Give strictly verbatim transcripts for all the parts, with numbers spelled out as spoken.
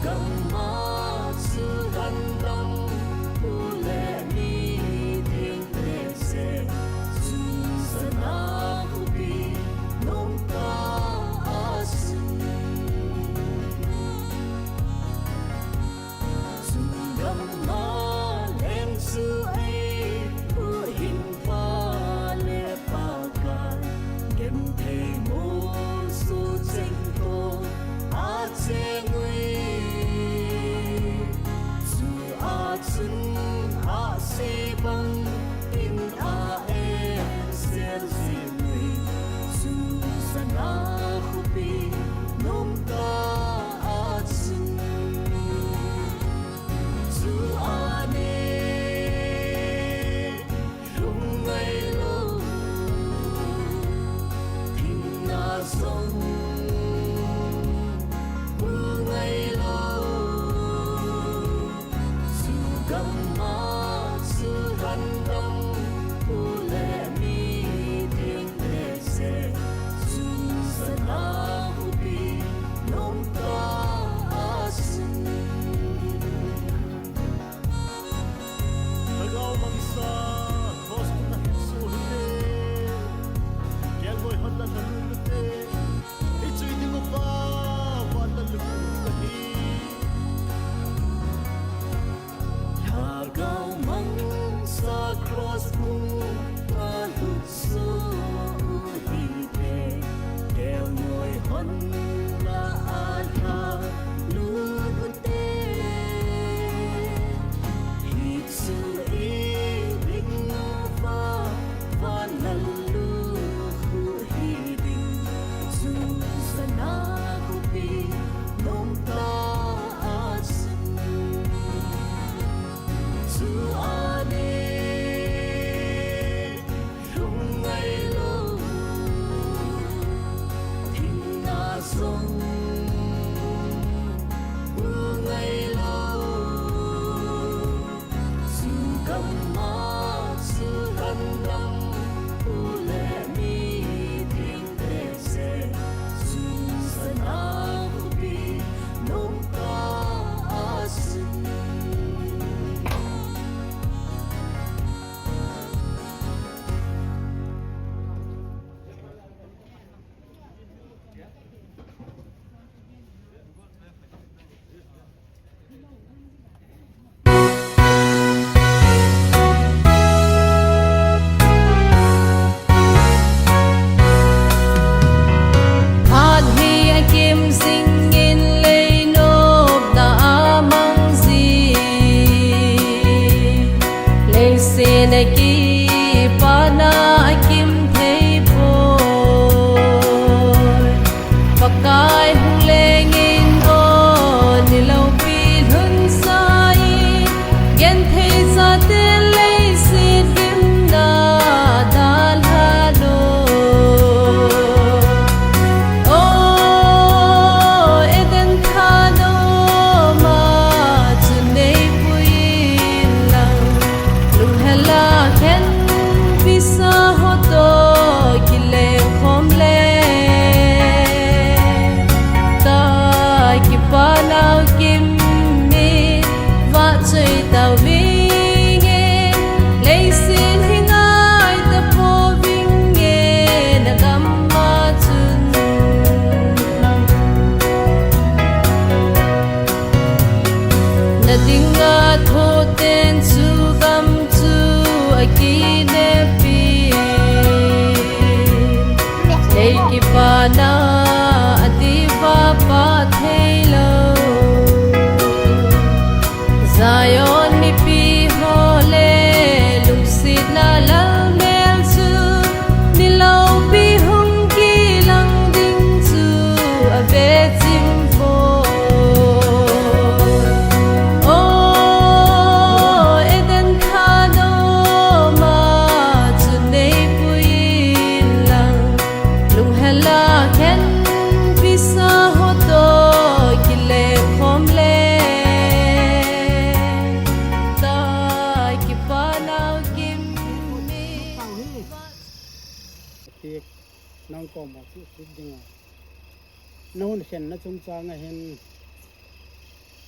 Gamma chu lhandam u le mi ding le se, chu sana khupi nomta a sin. Chu gamma leng chu ei u hin Pa le Pakai, genthei musu cheng ko a cheng ui. Chu a chun a si bang in a e sel si ui. Chu sana khupi nomta a chun. Chu a ne Lung ngai lo, thina song, bu ngai lo. Chu gamma chu lhandam u le mi ding le se, chu sana khupi nomta a sin. Lhagao mangsa, cross na hin so hite. Kelngoi hon na lhalut hite. Hichu i ding upa, van na lut kahi. Lhagao mangsa, cross na lut so hite. Kelngoi hon na a lhalut Lung ngai lo, thina song, bu ngai lo. Chu gamma chu lhandam u le mi ding le se, chu sana khupi nomta a sin. Phat hi akim jingin leinopna amang jin, leiset a kipana akim thei poi. Pakai hung lengin o, niloupi lhun sah in, genthei chate leiset gimna dalha lo. O, Eden thanop ma chu neipui in lang, lunghel a khenpi sa ho toh kileng khom le. Tua kipana u kim in vahchoi tauvinge, leiset hi ngai tapouvinge, na gamma chun. Na dinga thoh ten chu gam chu akinepin, lei kipana a diva pah thei lou. Zion mipi ho le lungsetna lalmel chu, niloupi hung kilang ding chu ave chim poi. O, Eden thanop ma chu neipui in lang, lunghel a khenpi sa ho toh kileng khom le. Tua kipana u kim in. Nang koma chu sut dinga, na hun khenna chungchang a hin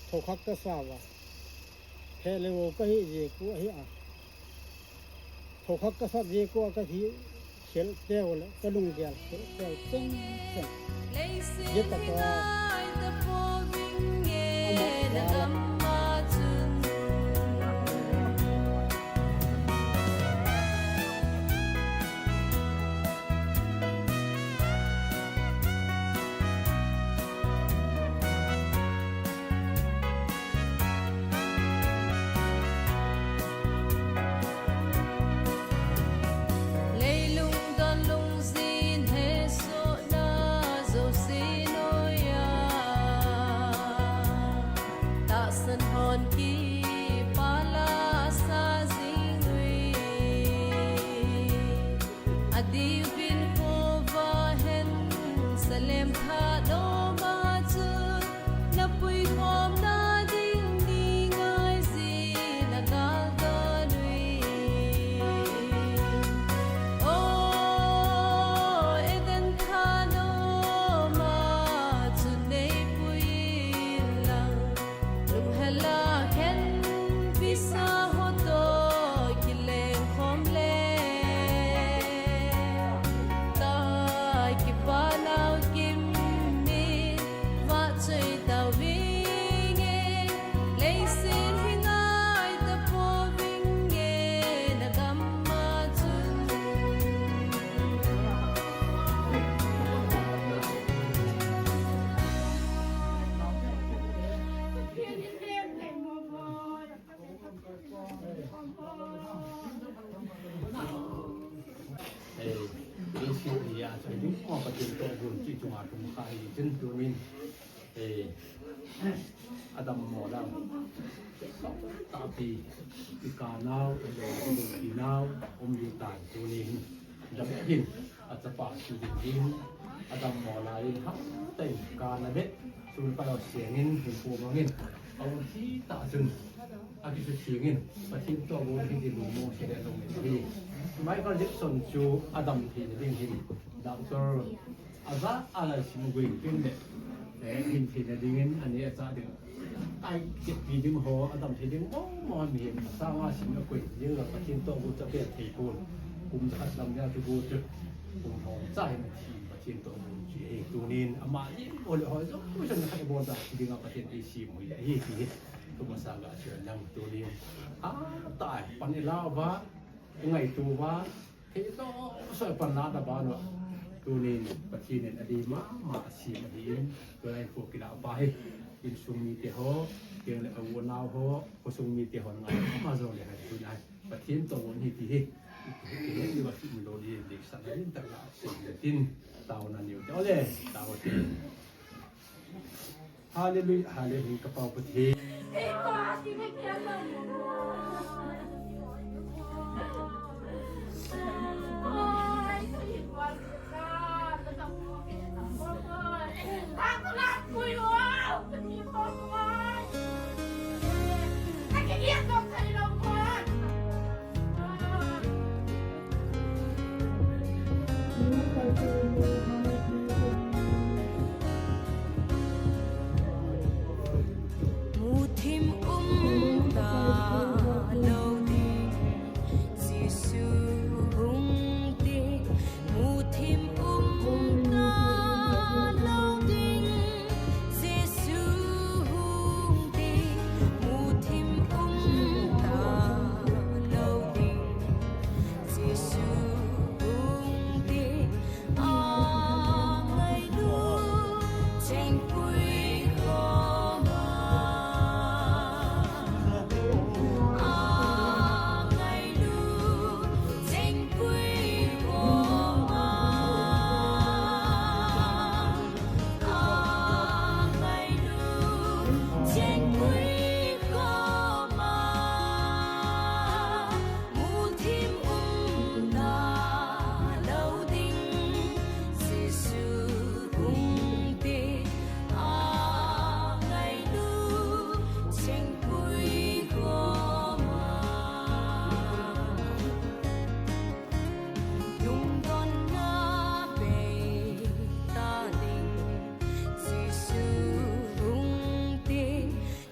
Thokhak kasa uva, pheleu kahi jeh u ahi a. Thokhak kasat jeh u kathi khel teu le, kalunggel khel teu cheng cheng. Jeh tah a, ama Leilung don lungzin hesohna jouse noiya, tahsan hon kipah la sa jing uve. Adiuvin khovah hen Salem thah doma chun, na puikhomna ding ni ngai jin agal don uve. O Eden thah doma chun nei pui inlang, lunghel a khenpisa ho toh kileng khom le, tai kipah nau kim in vahchoi tauvinge. Leiset hi ngai tapovinge, na gam a chun. Eh, leiset hi a chai ding mo, Pathen tohgon chu ichunga tum kha hi tin tunin, eh, adammo lang. Tahpi, ikanau, ilou, iloupi nau, um diu tan tunin. David hin, achapa Susan hin, adammo laiyin, hatah in kana le, sun pa lo siangin, hin pu mangin, aum thita chun, akisuthengin, Pathen tohgon hi ti lungmong se le lungin hi. Michael Jackson chu adam theina ding hin, doctor, ajat a la sim gui tin le, eh, hin theina dingin, ani acha ding. Ai, kipi ding ho, adam thei ding mo, mo mi hin, asanga sim a koi, ding la Pathen tohgon chu apeh thei pon. Kum khat lam nia kigo chu. Kum ho, cha hin athi, Pathen tohgon chu hi. Tunin, ama hi, ole ho, jo, jo, na khat bol da, ding a Pathen ti sim hui, hi, hi, hi. Tuma sanga chu nang tunin. A, tai, pan ila va, ngaito va, Thei toh, soi pan la da ban uva. Tunin Pathen in adei mama asem ahin, tulai kho kila pa hi. Insung mite ho, keng le a u nau ho, khosung mite ho ngai ma jong le hai tunin. Pathen tohgon hi ti hi. Hi hi va ki mu lo ni de sa na in ta la se le tin taona niu te. Ole, tao te. Hallelujah, hallelujah, ka Pa Pathen. Muthim um talou ding, Jesu hung ding. Muthim um talou ding, Jesu hung ding. Muthim um talou ding, Jesu hung ding, angailut chengpui khoma.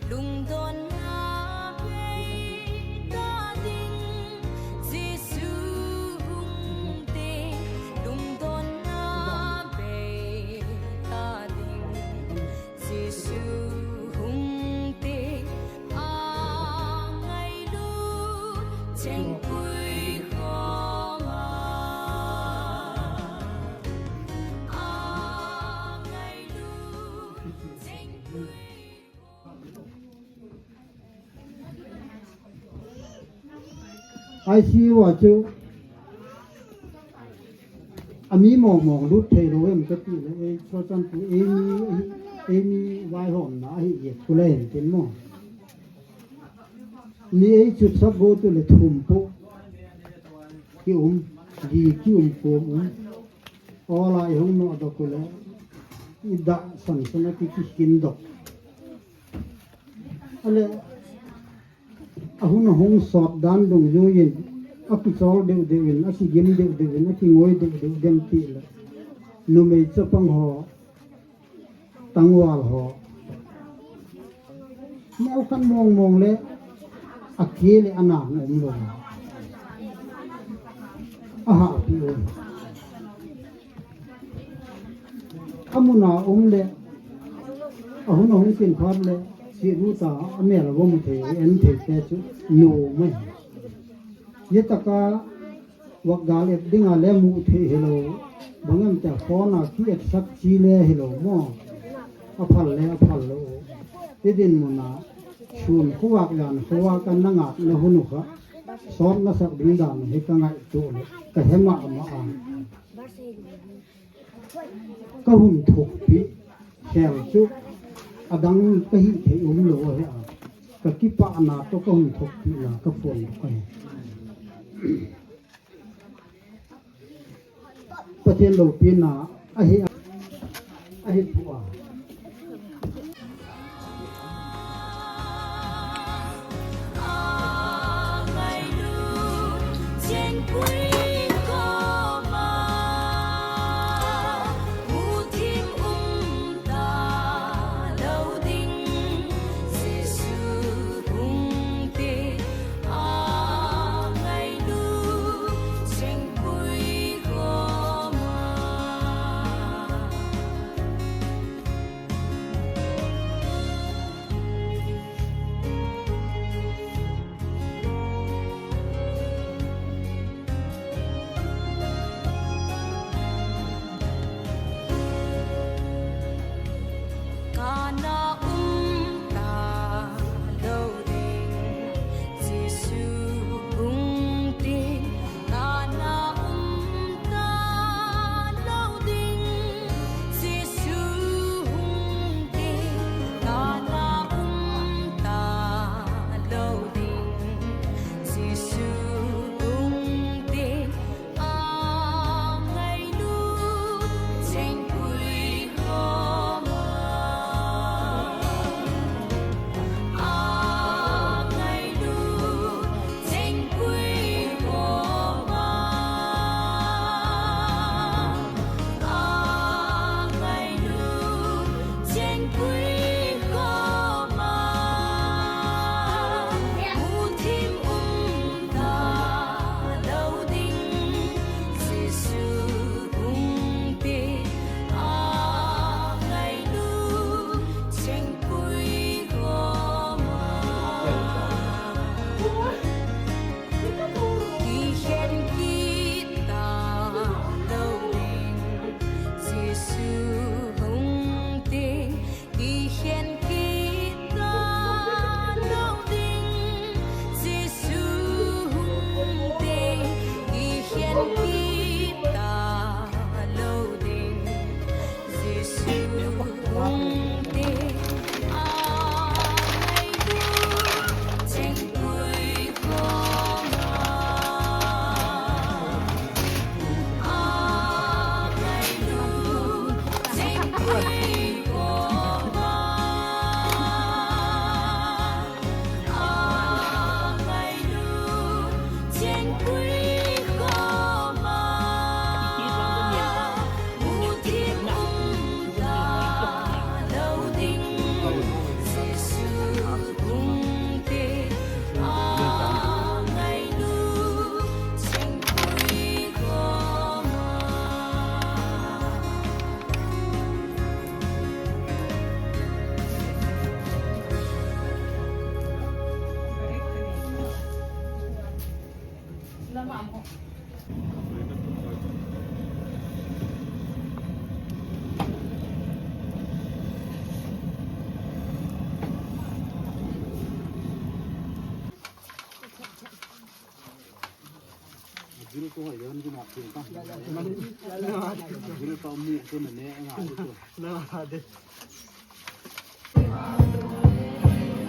Lungdonna bei ta ding, Jesu hung te. Lungdonna bei ta ding, Jesu hung te. A ngailut chengpui khom a. A ngailut chengpui I C U a chu ami mong mong lut thei lou em kati le, ei chochanpu, eimi, eimi vaihomna ahi jeh u le hen tin mo. Ni ei chu sap go tu le thum po ki um, li ki um, kom um. Ola i hung nodoh u le, i dah san san a ki, ki kin doh. Ale, a hun a hung sot dan dungjuiyin, a kichol deuh deuh in, a kigim deuh deuh in, a kingoi deuh deuh dem ti le, numei chapang ho, tangval ho, neo khat mong mong le, a ke le a nang um lou. A hahpi um. A mun a um le, a hun a hung kin phat le, si ru ta a mel a vom thei, en thei te chu nu mai. Ye taka vak gal et ding a le mu thei hilou, bang em te phone a ki et sak chi le hilou mo. A phal le a phal lou. Ti din mun a, sun khovak jan khovak a na ngat na hun u kha. Sot na sak ding dan hi ka ngaito le, ka he mama a. Ka hun thokpi khel chu adang ka hithei um lou ahi a. Ka kipana toh ka hun thokpi na ka phone ka hi. Pathen loupina ahi, ahi pua.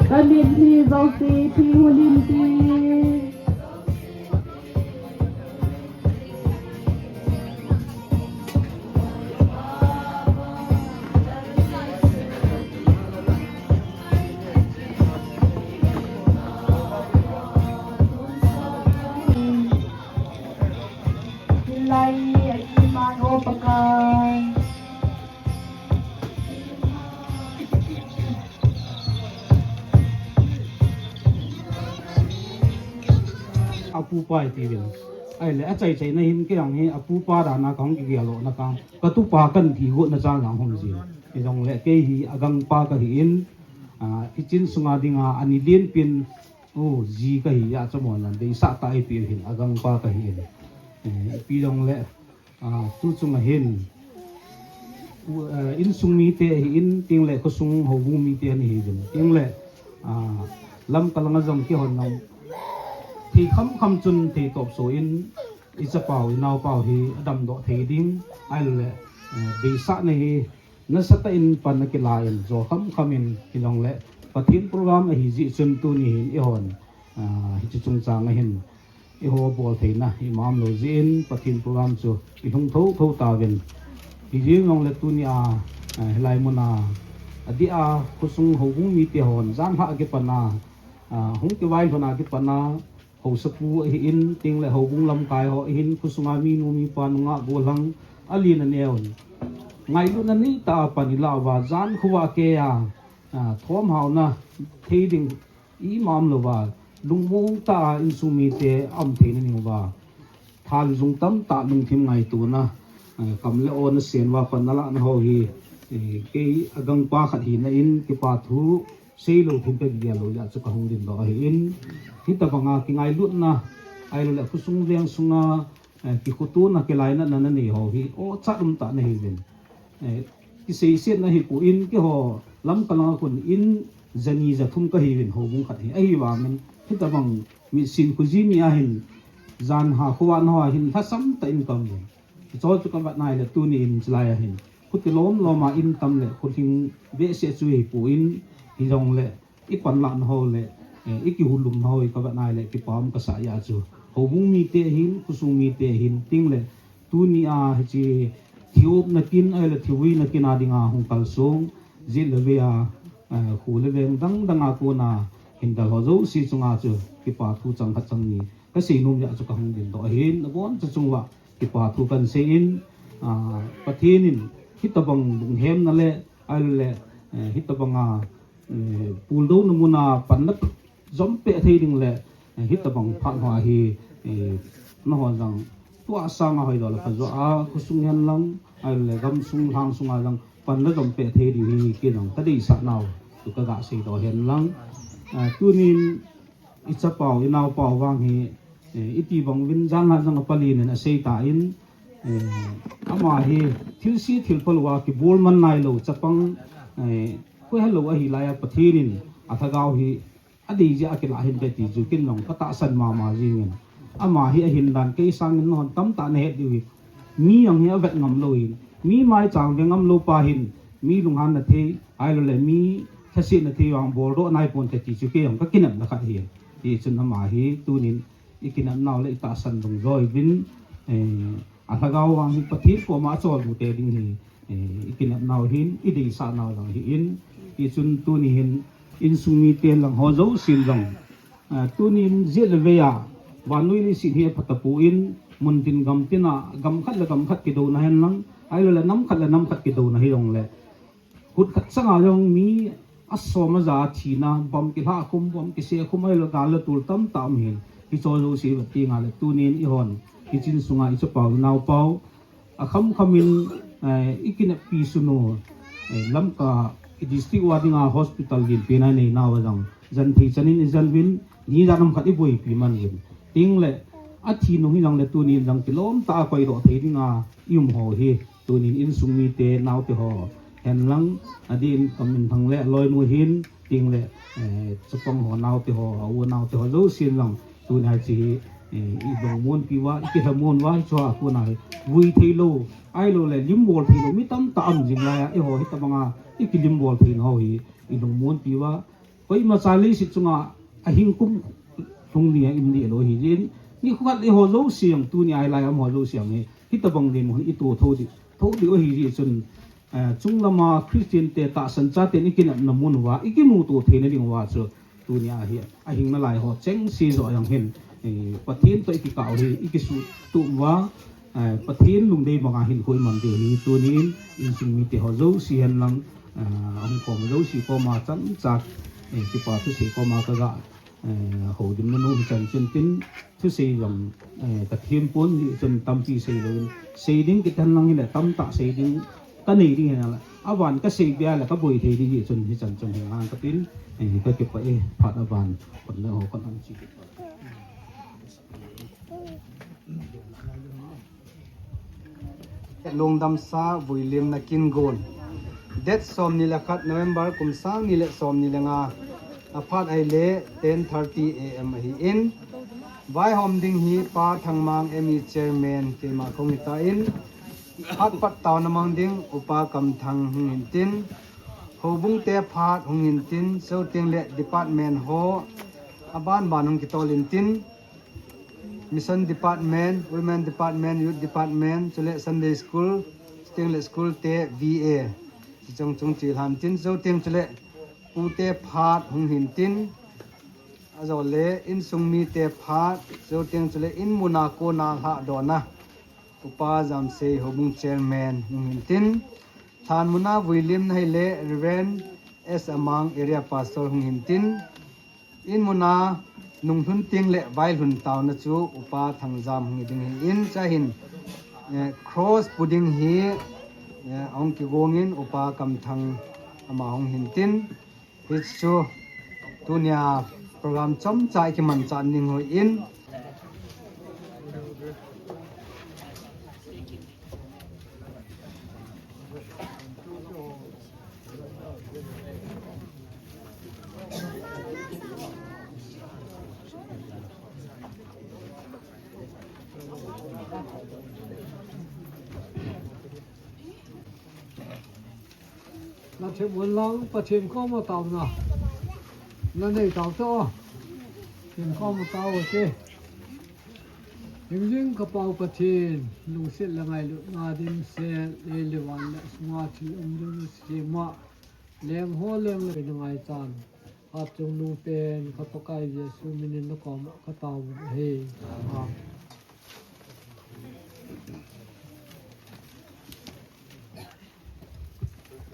Ka mit hi Zosi Pi Hulim ti. Lai a iman o Pakai. Apupa iti uvin. Ahile, achaichaina hin kei jong hi apupa dan a kahung kigel lohna kang. Katupa kan ti got na chang jong hung jin. Hijongle kei hi agangpa kahin, ah, hiche in sunga dinga ani lenpin, oh, ji kahi a, chomon nan deisah tah eipeh u hin agangpa kahin. Eh, ipi jongle, ah, tu chunga hin, u, eh, insung mite ahin, tin le khosung houbung mite ana hiuvin. Tin le, ah, Lamka langa jong keihon jong thei khamkham chun thei topso in, ichapau, inaopau hi adamdoh thei ding, ahile, eh, deisahna hi nasatah in pan akilan, jo khamkham in, hijongle Pathen program ahi jeh chun tuni hin eihon, ah, hiche chungchang a hin eiho bol theina ima umlou jeh in Pathen program chu ilhung thotho tauvin. Hijeng jongle tunia, ah, hilai muna adeh a khosung houbung mite hon janhi a kipat a, ah, hung kivailhun a kipat a, haosapu ahin, tin le houbung lamkai ho ahin, khosunga minu mipa nungah gollhang alen aneo in, ngailutna neitah a pan ilah uva, jan khovah keiya, ah, thomhaona thei ding ima umlouva, lungmong tah a insung mite aum theina diuva, thalhung tamtah lungthim ngaitona, eh, kam le o nasen uva pan nalahna ho hi, eh, kei agangpa khat hina in kipa thu seilou thim kagel lou jeh a chu kahung dingdoh ahin, hitobanga kingailutna, ahilouleh khosung veng sunga, eh, kikhotona, kilainatna nanei ho hi ochat umtah nahiuvin. Eh, kiseisetna ahipoi, keiho Lamka langa khun in jani jathum kahiuvin, houbung khat hi. Ahivangin hitobang mitsin khoji mi ahin, janhi khovah na hoa hin lhasam tah in kaum uvin. Hicho chu kavet nai le tuni in chulai a hin, khuti lomlom a in tam le khulhing behseh chu hipon, hijongle ipanlahna ho le, eh, ikihulumna ho hi kavet nai le kipa um kasah jeh a chu, houbung mite hin, khosung mite hin, tin le tunia hiche thiopna kin, ahile thivuina kin a dinga hung kalsong, jet le vei a, eh, kho le veng dangdang a kona hin dal ho jouse chunga chu kipa thu chang khat chang ni kasei nom jeh a chu kahung dingdoh ahin, nabonchauva chunga kipa thu kahin seiyin, ah, Pathen in hitobang lunghemna le, ahilouleh, eh, hitobanga, eh, puldouna muna panna jom peh thei ding le, eh, hitobang phat hoa hi, eh, nahon jong tua sanga hoijo le phajo a, khosung hen lang, ahilouleh gamsung lhangsunga jong panna jom peh thei ding hi kei jong kadeisah nau chu kaga seidoh hen lang. Ah, tunin ichapau, inaopau vang hi, eh, iti bang uvin janhi jong apalen in asei tan, eh, ama hi thilse thilpha louva kibol man nailou chapang, eh, koi helou ahi laiya Pathen in alhagao hi adei jeh a kilah ahin kati chu kei jong katahsan mama jingin. Ama hi ahin dan kei sangin nahon tamtah nahet diu hi. Mi jong hi avet ngam lou hin, mi maichang ve ngam lou pa hin, mi lunghanna thei, ahilouleh mi lhasetna thei vang boldoh nai ponte ti chu kei jong kakinepna khat ahi. Hichun ama hi tunin ikinepnau le itahsan dungjuiyin, eh, alhagao vang hi Pathen koma acholdo te ding hi, eh, ikinepnau hin, ideisah nau jong ahin, hichun tuni hin insung mite lang ho jousen jong, ah, tunin jet le vei a vannoi leiset hi aphatapon, muntin gamtin a, gam khat le gam khat kidouna hen lang, ahilouleh nam khat le nam khat kidouna hijongle, khut khat changa jong mi asom aja thina, bom kilhah khum, bom kise khum, ahilou gal le tul tamtah um hin. Hicho jouse vet tengle tunin eihon, ichin sunga ichapau, inaopau, akhamkham in, eh, ikineppi sunu, eh, Lamka i district uva dinga hospital limpi na nei nauva jong, jan thei chan in ijan uvin, ni jan um khat iboipi man uvin. Tin le, athi nung hi jong le tunin jong kilom tah a koidoh thei dinga i um ho hi, tunin insung mite, naote ho, henlang, adin ka minthang le loinu hin, ting le, eh, chapang ho, naote ho, a u naote ho, jouse in jong, tuni a hiche hi, eh, i lungmonpi uva, i kilhamon uva, hiche a kona hi, vui thei lou, ahilou le, limbol thei lou, mi tamtah um jing lai a, eiho hitabanga, i kilimbol thei nau hi, i lungmonpi uva, koima cha leiset chunga ahing kum lhung ni a um ni lou hi jin. Nikho khat le ho jouse jong tuni a hilai a um ho jouse jong hi. Hitabang dinmun hi i to tho di, tho di u ahi jeh chun, eh, chunglama Christian te tahsan chate i kinepna mun uva, i kimuto theina ding uva chu tuni a hi. Ahing nalai ho chengse joh jong hin, eh, Pathen toh i kikah u hi, i kisuhtup uva, eh, Pathen lungdei banga hinkho i man diu hi, tunin insung mite ho jouse henlang, eh, ahung khom jouse koma chomcha, eh, kipa thusei koma kaga, eh, houlimna nom hi chan chun tin, thusei jong, eh, ka thempon jeh chun tampi sei louvin, sei ding kiti henlang hile tamtah sei ding ka nei ding hinala, aban ka sei bia le ka boi thei ding jeh chun hichan chun hi ngang katin, eh, ka kipah e, phat aban kon le ho kon hung chi. Lungdamsa vuilimna kin gon. Date somni le khat November kum sang ni le somni le nga. Aphat ahile ten thirty A M ahin. Vaihom ding hi Pa Thangmang M E chairman keima kahung hitan. Phat pat taona mang ding Upa Kamthang hung hintin. Houbung te phat hung hintin. Chuteng le department ho aban ban hung kitol intin. Mission Department, Women Department, Youth Department, chule Sunday School, chuteng le School te V A. Chuchung chung chi lhan tin, chuteng chule Pu te phat hung hintin. Ajole insung mite phat, chuteng chule in muna kona lhadohna Upa Jamsei Houbung Chairman hung hintin. Lhan muna vuilimna hile Reverend S Amang Area Pastor hung hintin. In muna nunglhun teng le vailhun taona chu Upa Thangjam hung hi ding ahin, chuin, eh, cross pu ding hi, eh, ahung kigong in Upa Kamthang ama hung hintin. Hichu tunia program chomcha i kimanchah ding ahin. Na themon lang Pathen koma taona. Na nei tao cho. Pathen koma tao che. Hingjing ka Pa u Pathen, lungset le ngailutna dimset, lei le van le sunga thil umding sema, leng ho leng le na ngaichan. Hatchungnung pen ka Pakai Jesu minin na koma ka tao u ahi. Amen.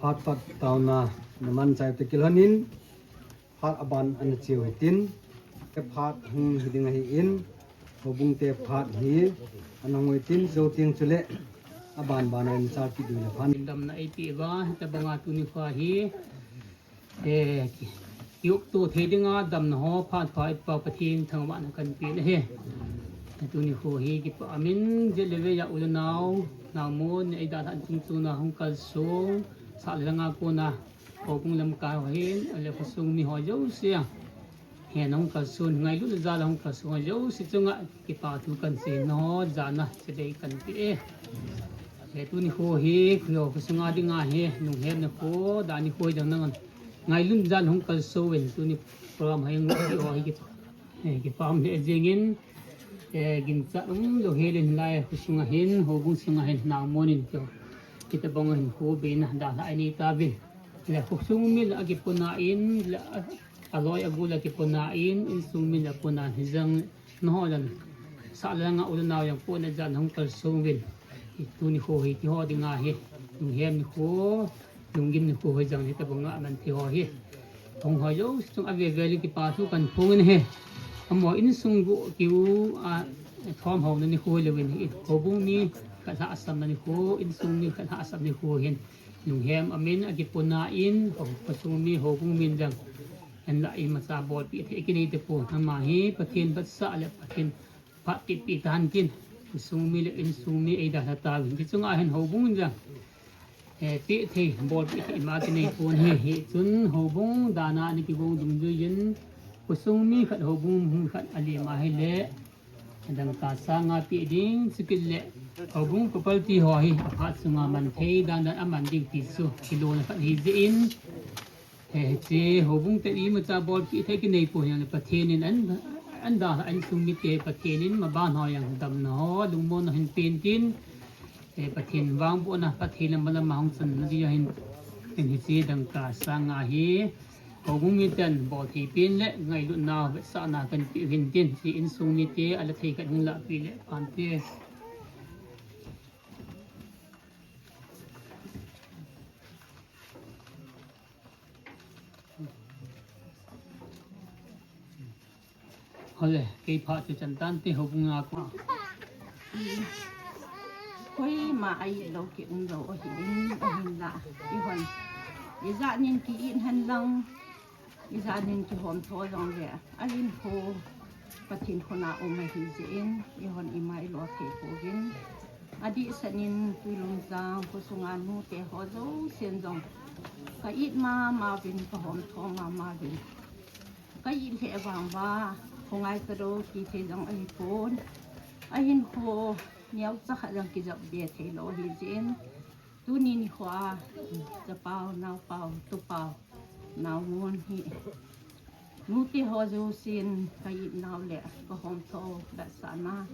Phat pat taona na manchai te kilhonin, phat aban ana cheu hitin, te phat hung hi ding ahin, houbung te phat hi ana hung hitin, chuteng chule aban ban a in chal kit ding le phan. Damna eipeh uva, hitabanga tuni kho hi, eh, ki, kiupto thei dinga damna ho phat pha i Pa Pathen thangvahna kahin pe ahi. Tuni kho hi kipa umin, jet le vei a u le nao, naomo, nei dalhan chung chuna hung kalsong, sah le lhanga kona, houbung lamkai ho hin, ale khosung mi ho jouse a. Hin hung kalson, ngailutna jal a hung kalson ho jouse chunga kipa thu kahin sei naho, jana, chibai kahin pe e. He tuni kho hi, kho, khosunga dinga hi, lunghemna kho, dan ni kho jong nang ngailutna jal a hung kalson uvin, tuni program hi ngu ho hi kipa. Eh, kipa um le jingin, eh, ginchat umlou helin lai, khosunga hin, houbung sunga hin, naomo nin kio. Hitabang hin kho beina dalha anei tauvin. Le khosung mi la akipuna in, la a, aloi agol akipuna in, insung mi la puna hijong naho jan. Sah le lhanga u le nao jong puna jan hung kalsong uvin. Tuni kho hi kiho dinga hi. Lunghem ni kho, lunggim ni kho hijong hitabanga aman ti ho hi. Hung ho jouse chung ave velin kipa thu kahin phong in ahi. Amaho insung go kiu a thom houna ni kho louvin hi. Houbung mi khat hahsatna ni kho, insung mi khat hahsatna ni kho hin. Lunghem umin akipuna in, ho, khosung mi, houbung min jong. Hinla imacha bolpeh thei kinei tapon, ama hi Pathen vetsah le Pathen Phat kit pi tan tin, insung mi le insung mi eidalha tauvin. Hiche chunga hin houbung jong, eh, peh thei, bolpeh thei ima kinei pon ahi. Hichun houbung dan a ana kigong dungjuiyin, khosung mi khat, houbung mi khat alem a ahile, dangka sang nga peh ding, chukit le houbung property ho hi aphat chunga man thei dan dan aman ding ti chu kilona khat ahi jeh in, He, hiche houbung te imacha bolpeh thei kinei pon ahi, Pathen in an, an dalha, insung mite Pathen in maban ho jong damna ho, lungmonna ho hin pen tin, he, Pathen vangbohna, Pathen lam lam a hung channa dia hin, tin hiche dangka sang nga hi, houbung miten bol thei pen le ngailutna, vetsahna kahin peh u hin tin, hiche insung mite ala thei khat hung lahpeh le, phan te. Hole, kei phat chu chan tante houbung a ko. Koima a-it lou ki um lou ahin, ahinla. Eihon. Ijat nin ki-it hen lang. Ijat nin kihom tho jongle. Ahin ho. Pathen khut a um ahi jeh in. Eihon ima ilo thei pouvin. Adeh seh in Tuilungchang khosunga nute ho jousen jong ka-it mama uvin, ka homtho mama uvin. Ka-it lheh vang uva, khongai talou kithei jong ahipon. Ahin kho neocha khat jong kijop be theilou ahi jeh in. Tuni nikho a, chapao, naopao, tupao, naomun hi. Nute ho jousen ka-it nau le ka homtho vetsahna.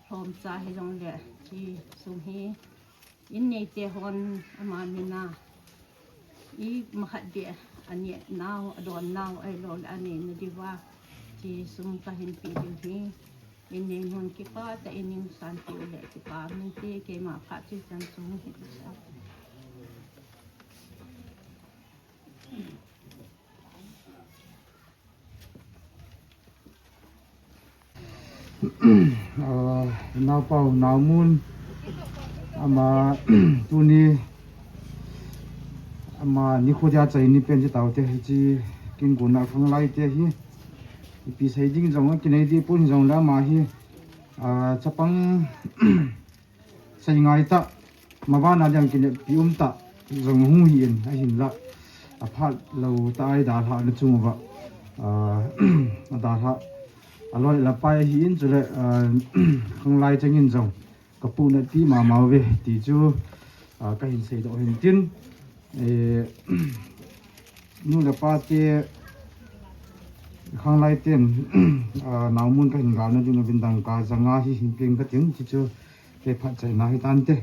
Lhomcha hijongle, hiche sum hi, in neite hon ama mina, imakhat beh aneh nau, adon nau, ahilouleh anei nadiuva, hiche sum kahin peh diu hi, in nei nun kipah tah in nei san tiu le kipa minte, keima phat chu chan sum hi. Ah, naopao, naomun, ama, tuni, ama nikho dia chai ni pen chu taute, hiche kin kona khanglai te hi, ipi sei ding jong kinei ding pon jongle ama hi, ah, chapang, Sei ngai tah, maban a dinga kineppi um tah jong hung hi in, ahinla, aphat lou tah a eidalhah na chung uva, ah, adalhah, aloi le apai ahi in, chule, ah, khanglai chengin jong, ka puna ti mama uve, ti chu, ah, kahin seidoh hin tin, Eh, nu le pa te, khanglai ten, ah, naomun kahin galna ding uvin dangka janga hi hin peng kating, hichu kei phatchaina hi tante.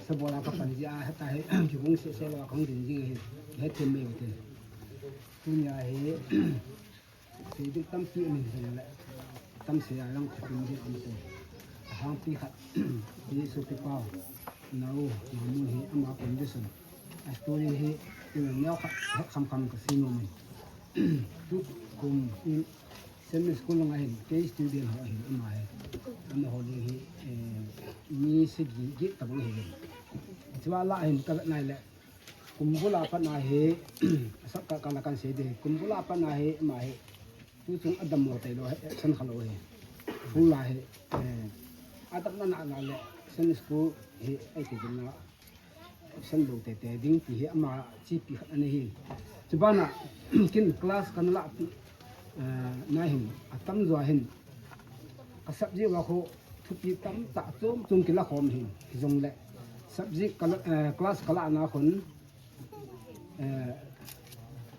Sabol a kapan jeh a, heta hi, kihung sese lou a kahung ding jing hi, hethem mai ute. Tunia hi, sei ding tampi um in jong le, tam sei a lang khatin ding um te. Ahangpi khat, hi sopi pau, nao, namun hi ama condition. A story hi, ilang neo khat, het kham kham kasei nom in. Tukum, in, Sunday school lang ahin, kei student ho ahin, ama hi. Amaho ding hi, eh, mi sagi, gi tabang hi. Chua la ahin, ka nai le, kum bul a pat na hi, asap ka, ka la kan sei ding, kum bul a pat na hi, ama hi. Tuchung adam lou tailou, action khalou hi. Full la hi, eh, adam na na la le, Sunday school hi, ahi ti na, Action lou tete ding ti hi ama chepi khat ana hi. Chubana, kin class kana lapi, eh, na hin, atamjo a hin. Ka subject uva kho thupi tamtah chom chom kila khom hin. Hijongle, subject kala, eh, class kala na khun, eh,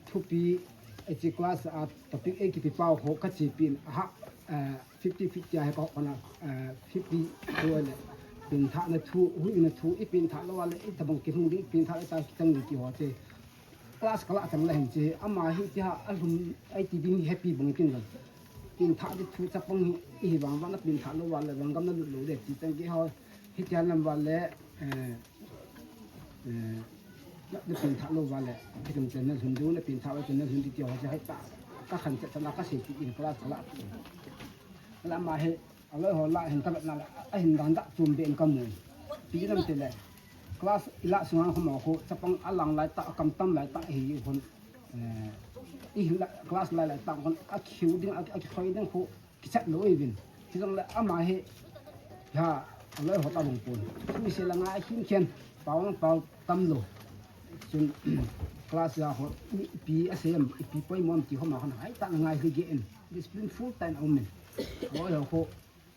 thupi, hiche class a topic eikipi pau kho kachepi in, aha, eh, fifty fifty a hi ka hop kona, eh, fifty thu le, pengthahna thu, huhhingna thu, ipengthah lou a le, itobang kilhung ding, ipengthah le ta kichang ding ti ho che. Class kala chang le hin che, ama hi ti ha, alhum, aiti ding happy bang kin le. Pengthah ding thu chapang hi, ihi vang vang na pengthah lou a le, vangam na lut lou de, ti chang kei ho, hitia lam va le, eh, Eh, na, na pengthah lou va le, kitum chen na lhun diu, na pengthah va chen na lhun diu ti ho, hiche hi ta, ka khan chet chet na ka sei ti in class kala. Ala ama hi, aloi ho la hin ka vet na le, ahin dan da chom be in ka mu. Ti lam ti le. class i lah sunga khu mo khu, chapang a lang lai tah, a kam tam lai tah hi khun, eh, i la, class lai lai tah khun, a khiu ding, a, a kikhoi ding khu, kichat lou uvin. Chujong le ama hi, ha, a loi ho ta bang pon. Mi se la nga hin khen, pau pau tam lou. Chun, class a ho, mi pi a sem, pi poimo am ti ho ma khun, hai ta ngai hi ge en. Discipline full time a um in. Loi ho khu,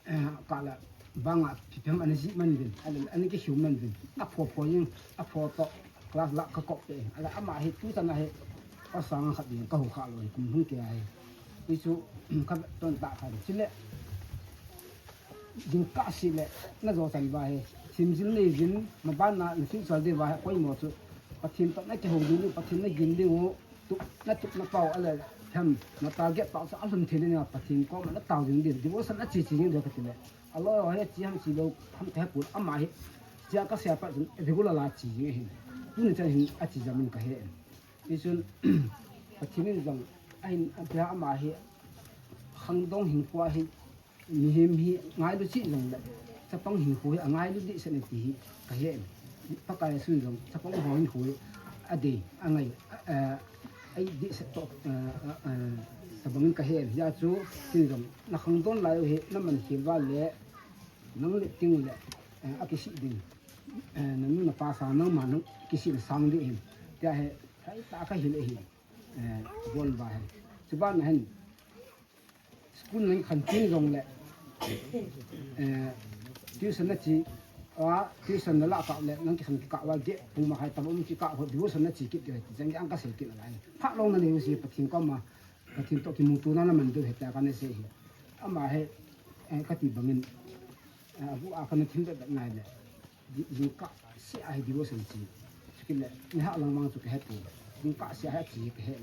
eh, ka la banga pi pem ana ji man vin, ana, ana ki hiu man vin. A pho pho yin, a pho to class la ka kop te. Ala ama hi tu ta na hi, ka sang khat yin, ka hu kha lou, kum hung ke ai. Isu, ka ton ta kha, chile, jing ka si le, na jo chan ba hi. Sim jin nei jin, ma ban na, in sim sal de ba hi, koi mo chu. Pathin to na ki ho ding, Pathin na gin ding u. Tup, na tup na pau a le, hem, na target pau sa a lhun thei le na Pathin koma na tao ding ding. Devotion a chi chi ding ding ka ti le. A loi ho hi chi ham chi lou, ham ka he pon ama hi. Chia ka sia pa chun regular la chi ding hin. Tuni chan hin a chi jam in ka he. Tichun, Pathin in jong, a hin, a pia ama hi, khangdong hinkho hi, mihem hi ngailu cheh jong le, chapang hinkho hi angailu dehset e ti hi ka he. Pakai Jesu in jong, chapang ho hinkho hi adei, angai, eh, a dehset toh, eh, eh, eh, tabang in ka he. Hijeh chun, tin jong, na khangdon lai u hi, na man khel uva le, nang le ting le, eh, a kisih ding, eh, nanu na pa sang, nangma nang kisih na sang ding hin. Tia hi, thei tah ka hil ahi, eh, bon ba hi. Chuban hin, School nang khan tin jong le, eh, tuition na chi, a, tuition na la kah le, nang kikhan kikah uva ge, pung ma hai tabang kikah ho, devotion na chi kit ge, jang ang ka sei kit lai. Pha long na nei u si Pathin koma, Pathin to kimuto na na man deu he ta ka na sei hi. Ama hi, eh, ka ti bangin, eh, bu a ka na thim be be ngai le. Di-, jingkah sia hi devotion chi. Chukit le, ni ha lang mang chu ka he pon. Jingkah sia hi chi ka he.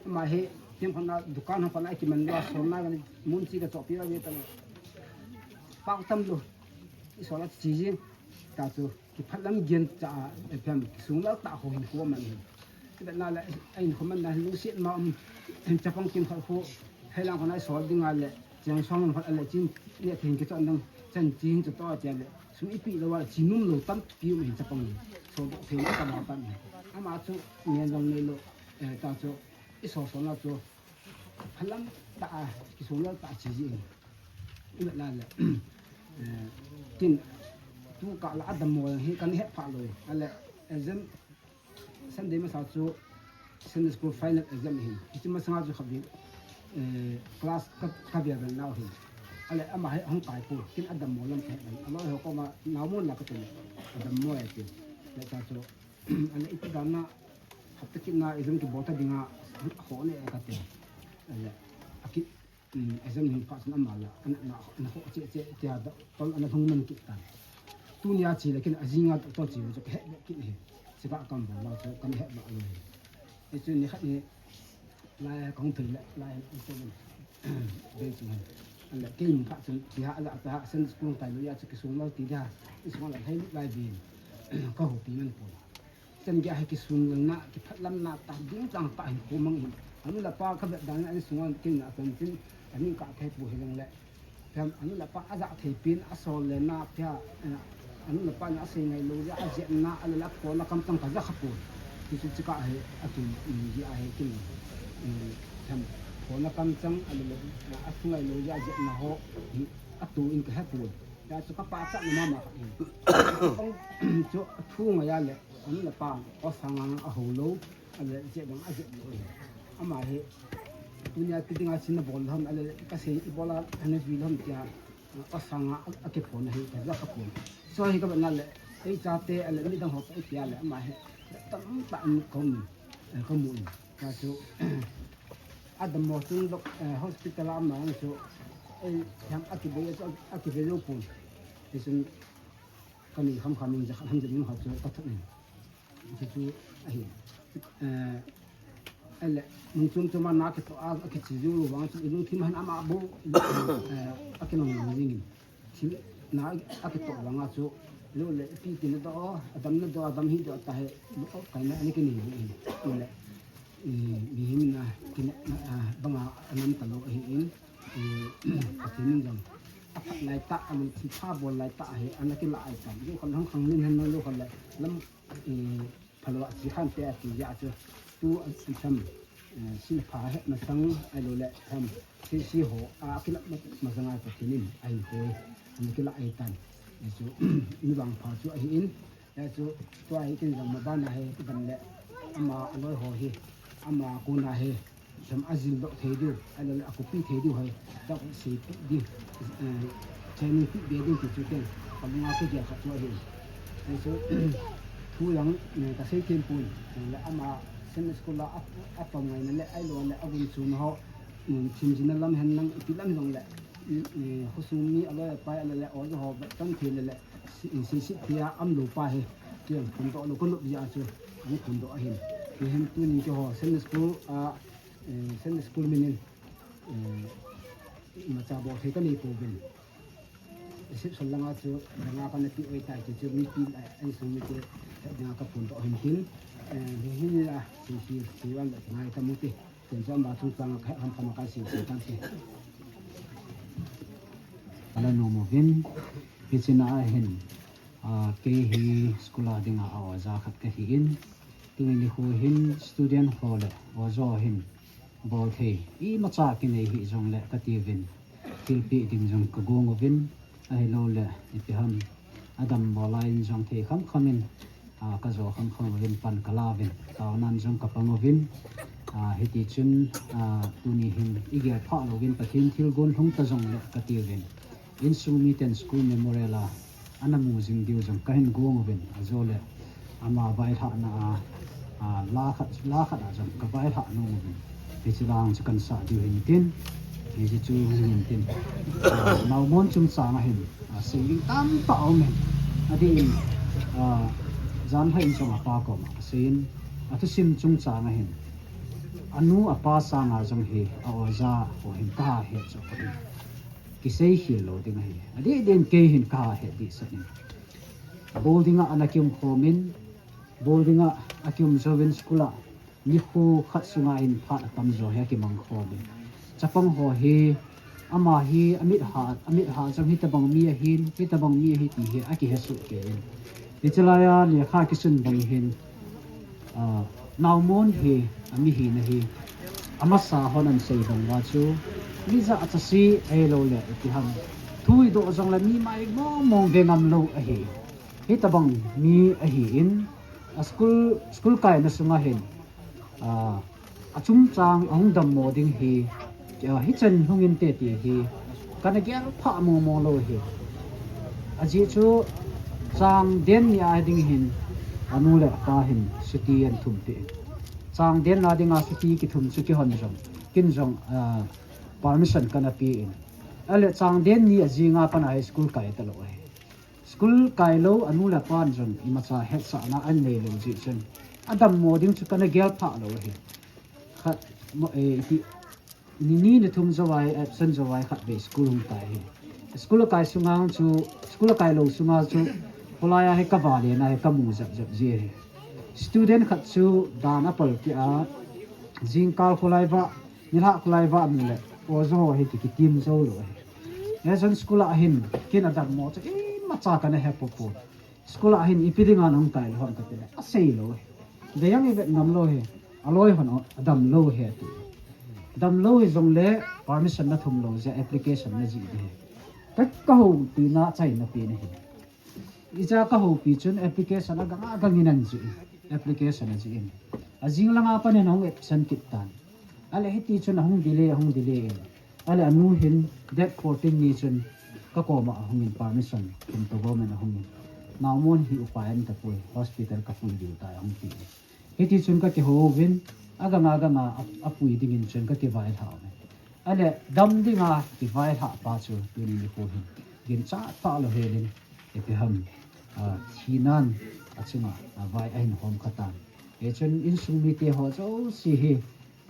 Ama hi, tiang khat na dukan ho khat na kiman lou a, sol na ka ni mun chi ka chohpi a ve ta le. Pau tam lou. I sol a chi jing. Ta chu, kiphat lam gen cha a, eh, pem, kisung lal tah ho hinkho man hi. Ti le na le, a hinkho man na lungset ma um, chapang kim khat khu, hei lang khat na sol ding a le, Chiang song khat a le chin, le thing kichon dang, chan chin chu to a chia le, sum ipi lou a, chi nom lou tampi um hin chapang. So, do thei ka ba pan. Ama chu, ngen jong nei lou, eh, ta chu, i so so na chu, phalam ta a, kisung lal ta chi ji. I le la le, eh, tin, tu ka la adam mo hi kan het pha lou, a le, exam, Sunday masa chu Sunday school final exam hin. Hiche masanga chu khatvei, eh, class ka, ka bia bel nau hin. A le ama hi hung kai pon, kin adam mo lam ka he bel. A loi ho koma nau mo la ka ti le. Adam mo e ti. Le ta chu, a le iti dan na, hapta kit na exam kibol ta dinga, ho ne e ka ti. A le, a kit, um, exam hin pha chun ama la, ana, ana, ana ho che, che, che, a da, tol ana lhung man kit tan. Tunia chi le kin a jinga doctor chi le chu ka het be kit hi. Chika kam ba la chu kan het ba lo hi. Hichu ni khat ni lai kong thei le, lai an to ni. Be chu han. An le kin pha chun ti ha la ta ha sen school tai lo ya chu kisung lo ti da. Kisung la thei lai bi. Ka hu pi man pon. Chan gei a hi kisunglelna, kiphatlamna, tah ding chang tah hinkho mang in. Anu le apa ka vet dan a insunga kin na kan tin, ani ka thei pu hi leng le. Phem anu le apa a ja thei pin, a sol le na pia, eh, anu le apa na a sei ngai lo ja, a jet na, a le la pho na kam chang ka ja kha pu. Ti su chika hi, a kin, mm, gei a hi kin. Mm, phem pho na kam chang, a le le, a thu ngai lo ja, a jet na ho, mm, a tu in ka he pu. Ya chu ka pa cha na ma ma ka in. Kong chu a thu ngai a le. Anu le apa, kosanga a ho lo, a le je bang a je lo. Ama hi, tunia kidinga sin na bol ham, a le ka sei i bol a, ana jui lo ham tia, kosanga a, a kiphon hi, ka ja ka phon. So hi ka ba na le, ei chate, a le midang ho ka i pia le, ama hi, tam ta an kom, eh, ka mu in. Ka chu, a dam mo chun dok, eh, hospital a ama ang chu, ei, ham a kibe, a kibe lo pun. Ti sun, Ka ni kham kham in ja khat ham ja ding khat chu ka thot in. Chu chu ahi. Eh, a le, mun chom chom a na kitoh a, a kichi ju lu vang chu i lungthim han ama bu, eh, a kinong nong jing in. Thil na a kitoh vang a chu, lu le pi ti na do, a dam na do, a dam hi do ta he, lu o kai na ani kini bu in. I le, eh, mi him na, kini na, ah, banga a nam ta lo ahi in. Eh, Pathen in jong, Laitah, amun thipha bol laitah hi, ana kila ai tan. Lu khol hang khang nin han lu khol le, lam, eh, phalou a chi khan te a ti ya chu. Tu a chi tham, eh, silpha he masang, ai lo le tham, si si ho, a kila ma, masang ai pa kinin, ai hoi, ana kila ai tan. Chu, ni bang pha chu ahi in, Hichu, tua hi kin jong maban a hi, kiban le, ama aloi ho hi, ama kona hi, jong ajil doh thei diu, aloi le akupi thei diu hi, tak si diu, eh, training pi be diu ti chu ken, kalunga kigel khat chu ahi. Hichu, thu jong, eh, kasei thim pon, eh, le ama Sunday school a, a, atom ngaina le, ahilou le, agun chun ho, um, thim jina lam hen lang, ipi lam jong le, um, eh, khosung mi aloi apai, aloi le, oja ho, tan thei le le, si, si, si, thia am lo pa hi, kiang phun doh lo ko lop jia chu, ang phun doh ahin. Ni hin tuni keiho, Sunday school, a, eh, Sunday school minin, eh, imacha bol thei kanei pouvin. Reception langa chu, danga kana ti oi tai ti chu, mipi, eh, insung mite, danga ka phun doh hin tin, eh, ni hin la, si, si, si, wan la, ngai ka mu ti. Ken chu ama chungchang a khat ham kham a kan sei sei tan te. Ala nom uvin, hiche na a hin, a, kei hi school a dinga a oja khat kahi in, tuni nikho hin student ho le oja ho hin bol thei imacha kinei hih jongle kati uvin, thilpeh ding jong kagong uvin, ahilou le ipi ham, adam bol a in jong thei kham kham in, a, kajo kham kham uvin pan kala uvin, taonan jong kapang uvin, a, hiti chun, a, tuni hin igel phah louvin Pathen thilgon lhung ta jongle kati uvin, insung miten school memorial a ana mu jing diu jong kahin gong uvin, ajo le ama vailhahna a, a, la khat, la khat a jong kavailhah nom uvin. Hiche vang chu kansah diu hin tin, hiche chu hin tin. A, naomon chungchang a hin, a, sei ding tamtah aum in. Adeh in, a, janhi in jong apa koma kasei in, athusim chungchang a hin, anu apa sanga jong hi, a oja ho hin kahet chu ahin. Kisei khel lou ding ahi. Adeh deh in kei hin kahet dehset in. Bol dinga ana kium khom in, bol dinga akium jouvin school a, nikho khat sunga hin phat atamjo hi akimang khom in. Chapang ho hi, ama hi amit ha, amit ha jong hitabang mi ahin, hitabang mi ahi ti hi akihe soh kei in. Hiche laiya lekha kisun bang hin, a, naomon hi, amihina hi, amasa hon ahin sei bang uva chu, mi jachat se ahilou le, ipi ham, thu idoh jongle mi mai mong mong ve ngam lou ahi. Hitabang mi ahin, a school, school kaina sunga hin, a, achungchang ahung dammo ding hi, a, hichan hung inte ti hi, kana gel phah mong mong lou hi. Ajeh chu changden ni a ding hin, anu le apa hin chutti ahin thum peh in. Changden na dinga chutti kithum chu kihon jong, kin jong, a, permission kana pe in. Ahile changden ni ajinga pat a hi school kai talou ahi. School kai lou, anu le apan jong imacha hetsahna ahin nei lou jeh chun, adammo ding chu kana gel phah lou ahi. Khat, mo, eh, iti, ni ni ni thum jou a hi, absent jou a hi khatvei school hung tai ahi. School akai sunga chu, school akai lou sunga chu, kholai a hi kavale na hi kamu jep jep ji ahi. Student khat chu dan apalpeh a, jingkal kholai vah, nilhah kholai vah amu le, oja ho hi ki, kitim jou lou ahi. Hijeh chun school a hin, kin adammo chu imacha kana he popo. School a hin ipi dinga nahung kai lou ham katile, asei lou ahi. Vei jong ivet ngam lou ahi, aloi hon adamlou ahi ati. Damlou hijongle permission nathum lou jeh a application najih ding ahi. Ka, kahoupi na achaina pen ahi. Hiche a kahoupi chun application agang agang in ahin jih in. Application ajih in. Ajing langa pat in ahung absent kit tan. Ahile hiti chun ahung delay, ahung delay in. Ahile anu hin date fourteen ni chun kakoma ahung in permission, thum to government ahung in. Naomon hi upai um tapoi, hospital kapui diu tai ahung ti. Hiti chun kakihou uvin, agang agang a, a, apui dingin chun kakivailhah uvin. Ahile dam dinga kivailhah pa chu tuni nikho hin ginchat tah lou helin, ipi ham, a, thinan achunga, a, vai ahin hom kha tan. Hichun insung mite ho jouse hi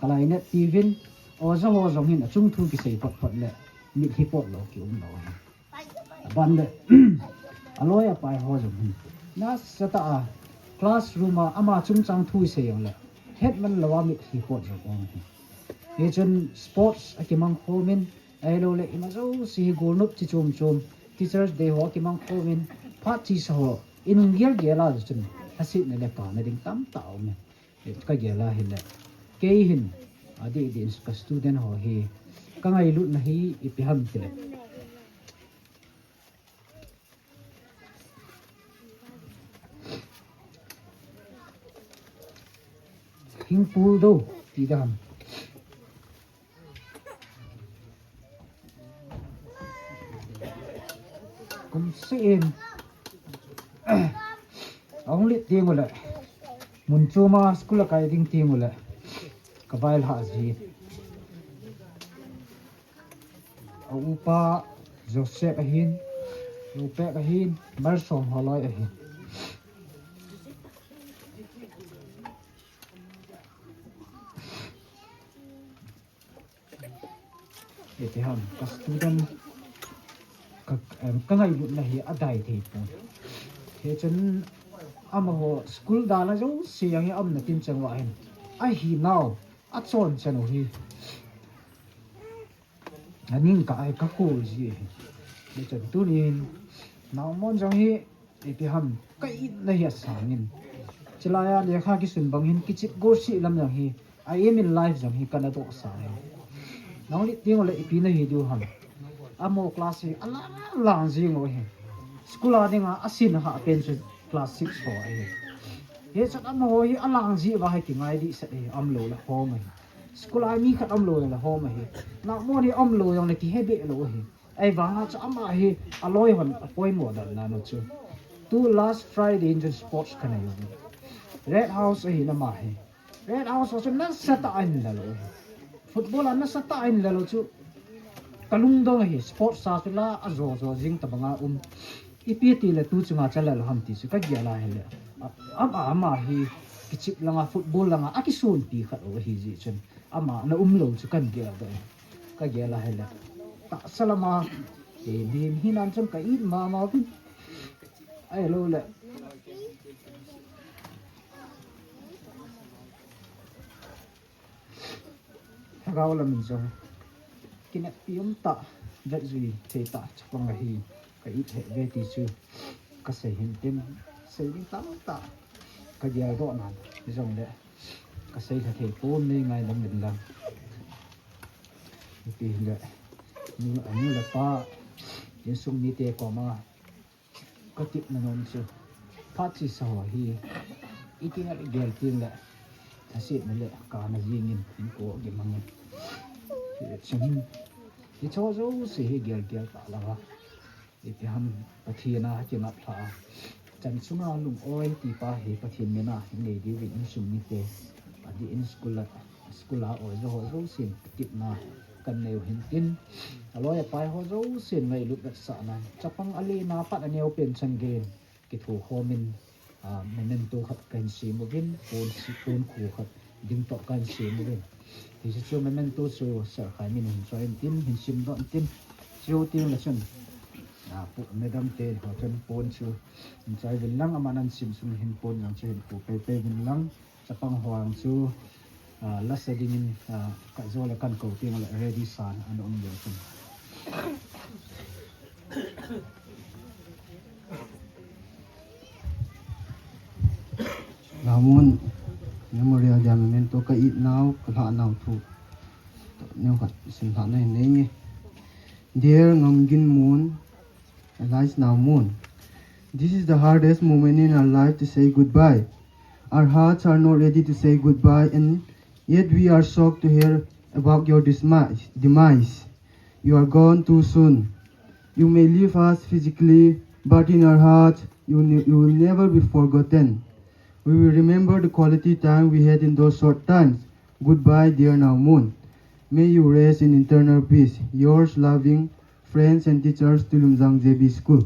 kalainat tiuvin, oja ho jong hin achung thu kisei phot phot le mitlhi pot lou kium lou ahi. Aban le, aloi apai ho jong hin nasatah a classroom a ama chungchang thu isei jongle hetman lou a mitlhi pot jong um ahi. Hichun sports akimang khomin, Ahilou le ima jouse hi golnop chi chom chom, Teachers' Day ho kimang khomin, phat chesa ho i nung gel gel a chun, lhasetna le kana ding tamtah aume. Ka gel a hile, kei hin, adeh deh in ka student ho hi, ka ngailutna hi ipi ham tile, hing pul do, ti dam. Kum seh in, ahung lit ding ule, mun chom a school a kai ding ding ule, ka vailhah ji. A upa Joseph ahin, Lupek ahin, Malsom holoi ahin. Ipi ham, ka student, ka, em, ka ngailutna hi adai thei pon. Hichun amaho school dalha jouse jong hi aumna tin chang uva hin, ahinau, achon chan u hi, aning ka ai ka koi ji hi. Hichun tunin, naomo jong hi, ipi ham, ka itna hi asangin. Chulai a lekha kisun bang hin kichep gosih lam jong hi, a aim in life jong hi kana dohsa e. Nanglit ding ule ipi nahi diu ham. Amaho class hi alang lang jing u hi. School a dinga asin hah pen chu class six ho ahi. Hichun amaho hi alang ji uva hi kingai dehset ahi, umlou le hom ahi. School a mi khat umlou le hom ahi. Naomo hi umlou jongle kihe beh lou ahi. Ahivanga chu ama hi aloi hon apoimo dan nanu chu, tu last Friday in chun sports kanei u. Red House ahin ama hi. Red House ho chu nasatah a ahin lel u ahi. Football a nasatah a ahin lel u chu, ka lungdong ahi. Sports a chu la ajo jo jing tobanga um. Ipi tile tu chunga cha lel u ham ti chu ka gel a hile, a, ama, ama hi kichep langa, football langa akisonpi khat u ahi jeh chun, ama na umlou chu kan geldoh e. Ka gel a hile, tahsa lama, e, din hinan chun ka it mama uvin. Ahilou le, lhagao lamin jong kineppi umtah, vetjui theitah chapang ahi, ka it hih uve ti chu kasei hintin, sei ding tamtah ka geldoh nan hijongle, kaseilha thei pon, nei ngaidam uvin lang. Ipi hile, nu, anu le pa, insung mite koma katepna nom chu, phat chesa ho hi ikigel gel tengle, lhasetna le kana jingin hinkho kimangin. Hichun, hicheho jouse hi gel gel talou a, ipi ham, Pathen a kingap lhah a, chan chunga lung-oi tipa hi Pathen mina hinei diuvin insung mite, adeh in school a, school a oijo ho jousen katepna kanei u hintin, aloi apai ho jousen ngailut vetsahnan, chapang alena pat aneopen chan geiyin kitho khomin, a, memento khat kahin sem uvin, pon si, pon kho khat ding toh kahin sem uvin. Hiche chu memento chu Sir Khaimin hin choi intin, hin simdoh intin, chuteng le chun, a, Pu, Madam te ho chun pon chu hin choi uvin lang, aman ahin sem sung hin pon jong chu hin kho pei pei uvin lang. Chapang ho jong chu, a, lasa dingin, a, kajo le kan kou tengle ready san ana um leu chun. Naomun Memorial dia memento ka it nau, ka lhah nau thu neokhat simlhah nahin nei nge. Dear Ngamgin Mun, alias Naomun, this is the hardest moment in our life to say goodbye. Our hearts are not ready to say goodbye, and yet we are shocked to hear about your dismi-, demise. You are gone too soon. You may leave us physically, but in our hearts, you ne-, you will never be forgotten. We will remember the quality time we had in those short times. Goodbye, dear Naomun. May you rest in eternal peace. Yours loving, friends and teachers, Tulimjang J B School.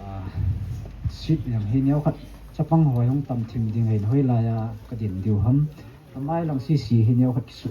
Ah, sit jong hi neokhat chapang ho hung tam thim ding ahin, hoilai a kadin diu ham. Amai lang sisi hi neo khat kisu.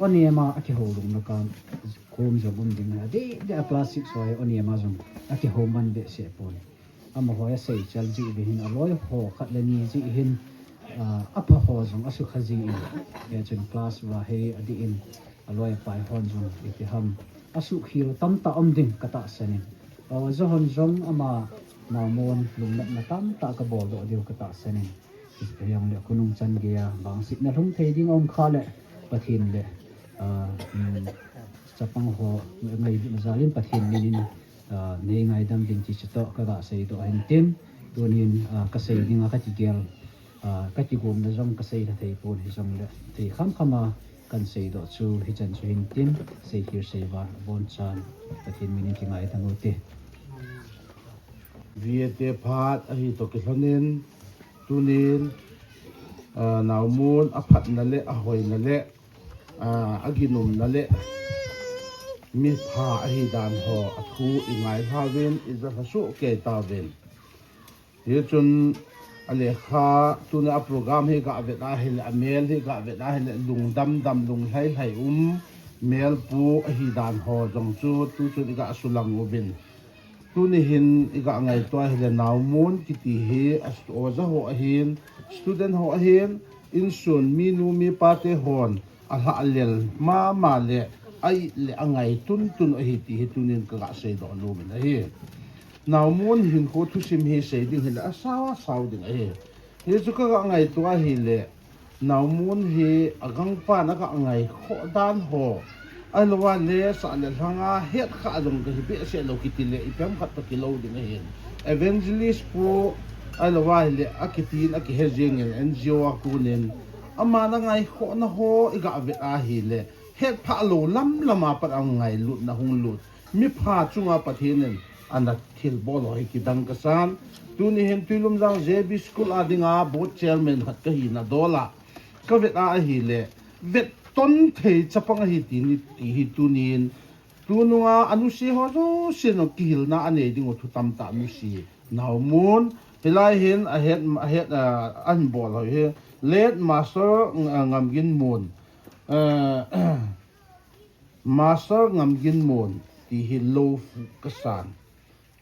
Oni ama akihou lungna kan kom jong um ding ahi. Adeh deh a class six ho hi oni ama jong akihou man behseh pon. Amaho asei chal jeh uvin hin aloi ho khat le ni jeh hin, ah, apha ho jong asukha jin. Hichun class va hi adih in aloi apai hon jong iti ham asukha tamtah um ding katahsan in. Oja hon jong ama Naumon lungnatna tamtah kabol doh diu katahsan in. Hijongle khonung chan geiya vangsetna lhung thei ding aum kha le Pathen le, ah, um, chapang ho ngailutna jal in Pathen min in, ah, nei ngaidam uvin ti chu toh kaga seidoh ahin tin, tunin, ah, kasei dinga kakigel, ah, kakigomna jong kasei lha thei pon hijongle thei kham kham a kan seidoh chu hichan chu hin tin, sei khel sei val abonchan Pathen min in kingaidam ute. Viate phat ahi toh kilhonin, tunin, ah, Naumon aphatna le ahoina le, ah, aginumna le mipha ahi dan ho athu ingailha uvin, ija lha soh kei tauvin. Hichun alekha tuna a program hi gavet ahile, amel hi gavet ahile, lungdam dam, lunglhai lhai um, melpu ahi dan ho jong chu tuchun iga sulang uvin. Tuni hin iga ngaito ahile Naumon kiti hi a, oja ho ahin, student ho ahin, insun minu mipa te hon alhahlel mama le, a-it le angai tuntun ahi ti hi tunin kaga seidoh nomin ahi. Naumon hinkho thusim hi sei ding hile asao asao ding ahi. Hichu kaga ngaito ahile, Naumon hi agangpan aga ngaikhoh dan ho, ahilouva le sah le lhanga hetkhah jong kahi behseh lou kiti le ipi ham khat toh kilou ding ahin. Evangelist pu ahilouva hile akitin akihe jengin N G O a konin, aman angaikhohna ho iga vet ahile, hetphah lou lamlam a pat angailutna hung lut. Mipha chunga Pathen in ana thilbol ho hi kidang kasan. Tuni hin Tuilumjang J B School a dinga board chairman khat kahina dol a kavet a ahile, vet ton thei chapang ahi ti ni ti hi tunin, tununga anusi ho jouse jong kihilna anei ding u thu tamtah anusi. Naomun, hilai hin ahet, ahet, ah, ahin bol ho hi. Late Master, ah, Ngamginmun. Ah, Master Ngamginmun ti hi lo fu kasan.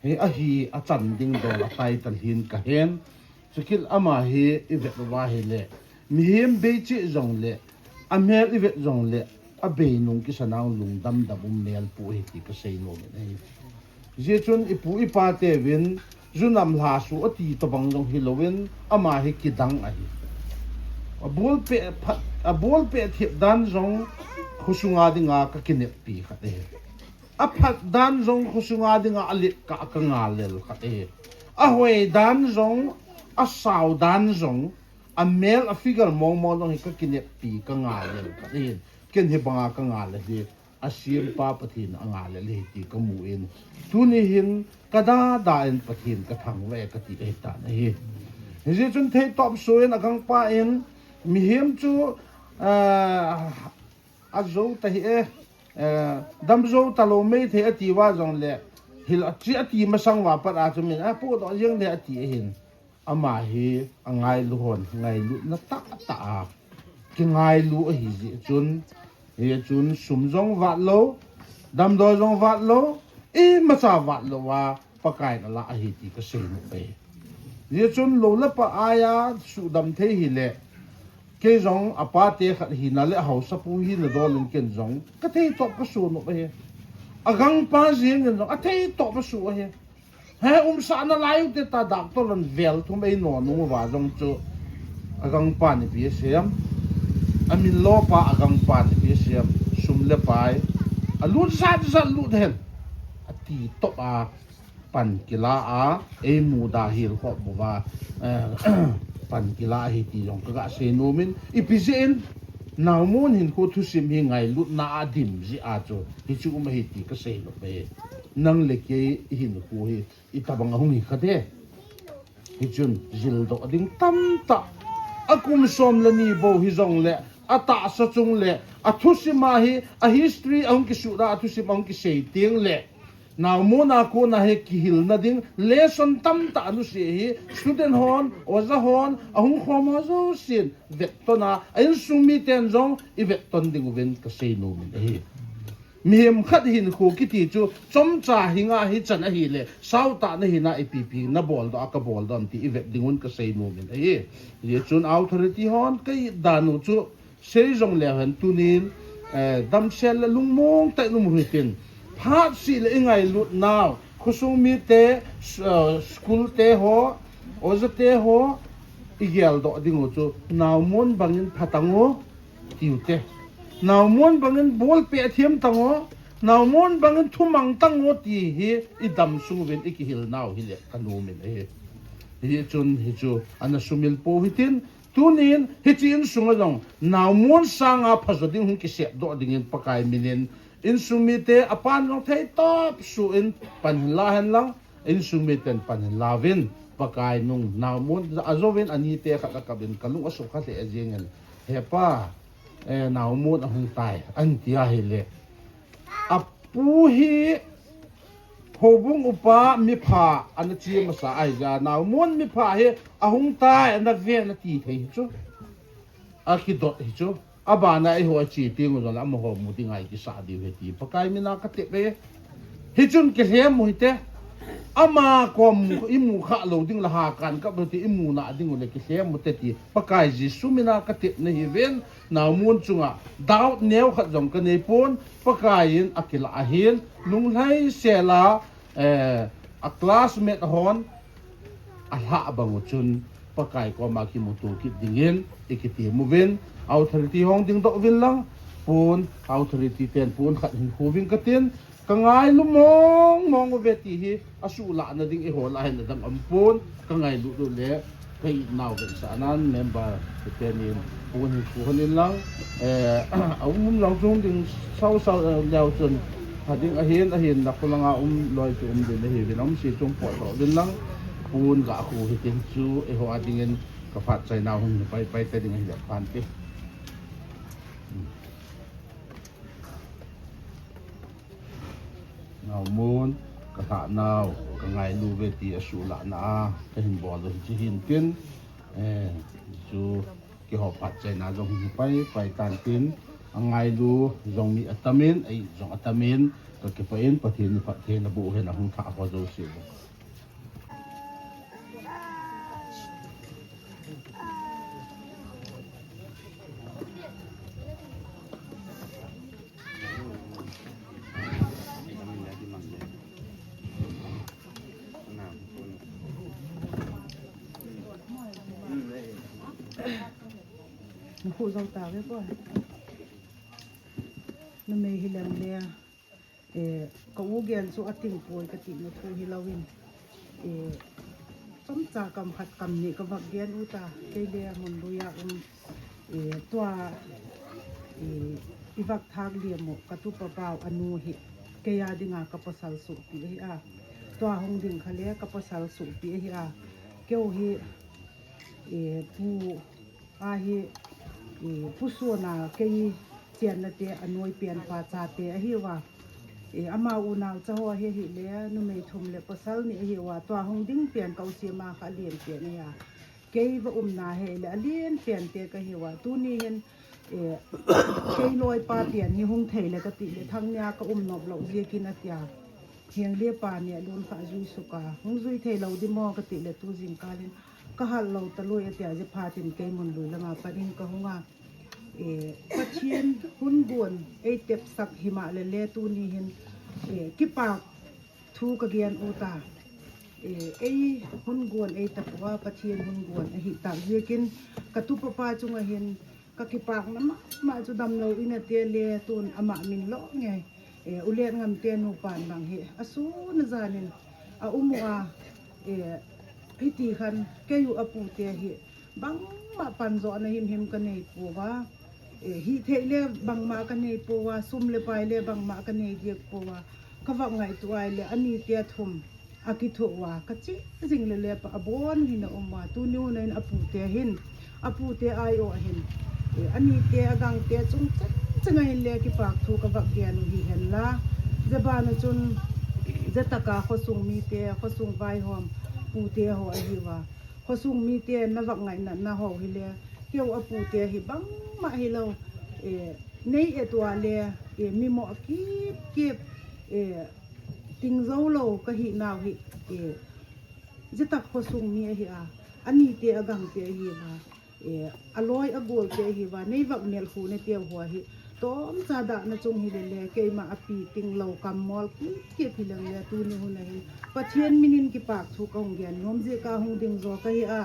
Hi ahi achan ding dol a title hin kahen. Chukit ama hi ivet uva ahile, mihem bei cheh jongle, amel ivet jongle, abei nung kisan a lungdam dam um mel pu ahi ti kasei nom in ahi. Hijeh chun ipu ipa teuvin, ju nam lha su ati tobang jong hilouvin, ama hi kidang ahi. Abol peh phat, abol peh thip dan jong khosunga dinga kakineppi khat ahi. Aphat dan jong khosunga dinga alet kah a kangalel khat ahi. Ahoi dan jong, asao dan jong, amel a figure mong mong jong hi kakineppi kangalel khat ahi. Ken hibanga kangalel hi, asempa Pathen angalel ahi ti kamu in. Tuni hin kada da in Pathen kathangvah e kati ahitan ahi. Hijeh chun theitop soh in agangpa in mihem chu, ah, ajou ta hih e, eh, damjou talou mei thei ati uva jongle, hil achi ati masang uva pat a chu min apohdoh jeng le ati ahin. Ama hi angailu hon, ngailutna tahtah a kingailu ahi jeh chun, hijeh chun sum jong vat lou, damdoi jong vat lou, imacha vat lou a Pakai in alah ahi ti kasei nom e. Hijeh chun lou le pai a suhdam thei hile, kei jong apate khat hina le ahaosapu hina dol in ken jong katheitop kasoh nom e. Agangpa jeng in jong atheitop asoh e. He umsahna lai u te ta doctor in vel thum eino nung uva jong chu agangpan ipi asem. Amin lopa agangpan ipi asem. Sum le pai alut jat jat lut hen. Ati top a pan kila a, eimuda hil khop uva, eh, pan kila ahi ti jong kaga sei nom in, ipi jeh in, Naomun hinkho thusim hi ngailutna a dim jeh a chu, hichu um ahi ti kasei nom e. Nang le kei hinkho hi, itobang ahung hi kha de. Hichun, jildoh ding tamtah. Akum som le ni bou hijongle, atahsa chung le, athusim a hi, a history ahung kisuhda, athusim ahung kisei teng le, Naomun a kona hi kihilna ding lesson tamtah anusi hi student hon, oja hon, ahung khom ho jousen vetton a, a insung miten jong ivetton ding uvin kasei nom in ahi. Mihem khat hinkho kiti chu chomcha hinga hichan ahile, sautah na hina ipi pi nabol doh a kabol doh am ti ivet ding un kasei nom in ahi. Hijeh chun authority hon ka-it dan u chu Sei jong leu hen tunin, eh, damsel le lungmong tah in um u hitin. Phat seh le i ngailut nau, khosung mite, s-, eh, school te ho, oja te ho, i geldoh ding u chu, Naumon bangin pha tang o, tiu te. Naumon bangin bolpeh thiam tang o, Naumon bangin thumang tang o ti hi i damsung uvin i kihil nau hi le ka nom in ahi. Hichun hichu ana sumil pou hitin, Tunin, hiche insung a jong, Naumon sanga phajo ding hung kisepdoh dingin Pakai minin, insung mite, apan jong thei topsuh in pan hin la hen lang, insung miten pan hin la uvin, Pakai nung, Naumon, ajouvin anite khat akap in, kalung asukha lheh jengin, He pa, eh, Naumon ahung tai, ahin ti ahile. Apu hi houbung upa mipha ana che masa ahi jeh a, Naumon mipha hi ahung tai, ana ve, ana ti thei hi chu. Akidot hi chu. Abana eiho ache teng u jong le amaho mu dinga i kisah diu ahi ti Pakai mina ka tep e. Hichun kilhem u hite. Ama kom i mu kha lou ding le ha kan kap u hite, i mu na ding u le kilhem u hite ti Pakai Jesu mina ka tepna ahi ven. Naumon chunga doubt neo khat jong ka nei pon, Pakai in akila ahin, lunglhai sela, eh, a classmate hon, alhah bang u chun, Pakai koma kimuto kit dingin, i kitem uvin, authority hung dingdoh uvin lang, pon, authority ten pon khat hin khu uvin katin, Ka ngailu mong mong uve ti hi, asuhlahna ding eiho lah hin adam aum pon, ka ngailut u le, ka it nau vetsahnan member tenin, pon hi khu hon in lang, eh, a um um lang chung ding sau sau, eh, leu chun, pha ding ahin, ahin, na khu langa um loi chu um ding ahi uvin, um se chung potdoh uvin lang, pon ga khu hitin chu, eiho a dingin, ka phat chai nau hung pai pai ta ding ahi le phan te. Nau mun, ka lhah nau, ka ngailu ve ti a suhlahna a, ka hin bol u hi chu hin tin, eh, chu kihou phat chaina jong hi pai, pai tan tin, a ngailu jong mi a tam in, ei jong a tam in, ka kipah in, Pathen in phattheina boh hen a hung thah ho jouse. Khu jou ta ve ko. Numei hi lem le. Eh, ka u gen chu a ting poi ka ti na thu hi lo in. Eh, chomcha kam khat kam ni ka vak gen u ta. Kei le Munlui a um, eh, tua, eh, i vak thak liam u ka tupa pau a nu hi. Kei a dinga ka pasal suhpi ahi a. Tua hung ding kha le ka pasal suhpi ahi a. Keu hi, eh, pu Ahi, eh, Pu Sona kei chenna te a noi pen pa chate ahi uva. Eh, ama unau cha ho hi ahi le, numei thum le pasal ni ahi uva. Tua hung ding pen ka u sima kha lien pen ahi a. Kei va umna hi le a lien pen te ka hi uva. Tuni hin, eh, kei loi pa pen hi hung thei le ka ti le thang nia ka um nop lo ziakin a tia. Hiang le pa nia lun kha zui suka. Hung zui thei lo di mo ka ti le tu zing kalin. Ka hal lo ta lui a tia, zia phatin kei Munlui lama panin ka hung a. Eh, Pathian hun guan ei tepsak hima le le tuni hin, eh, kipak thu ka gen u ta. Eh, ei hun guan ei tap ua, Pathian hun guan ahi tak ziakin ka tupa pa chunga hin ka kipakna mama chu damlo in a te le tun ama min lo nge. Eh, u Liatngam te nupa nang hi a sun a zanin a um u a, eh, hiti khan kei u a pu te hi bangma panjona himhim ka nei pua. Eh, hithei le bangma ka nei pua, sum le pai le bangma ka nei diak pua. Ka vak ngaito ai le ani te thum a kitho ua, ka chi zing le le pa a bon hin a um ua, tuni u na in a pu te hin, a pu te ai o hin, eh, ani te a gang te chung chang chang a hin le kipak thu ka vak gen u hi hen la. Zia ban a chun, zia taka khosung mi te, khosung vaihom pu te ho ahi uva. Khosung mi te na vak ngaina na ho hi le, keu a pu te hi bangma hi lo, eh, nei e tua le, eh, mi mo kip kip, eh, ting zo lo ka hi nau hi, eh, zia tak khosung mi ahi a, ani te a gang te ahi uva, eh, a loi a gol te ahi uva, nei vak mel khu ne te hua hi, tomcha dahna chung hi le le, keima a pi ting lo kam mol kip kip hi leng le, tuni hun a hin, Pathian minin kipak thu ka hung gen nom zia ka hung ding zo ka hi a.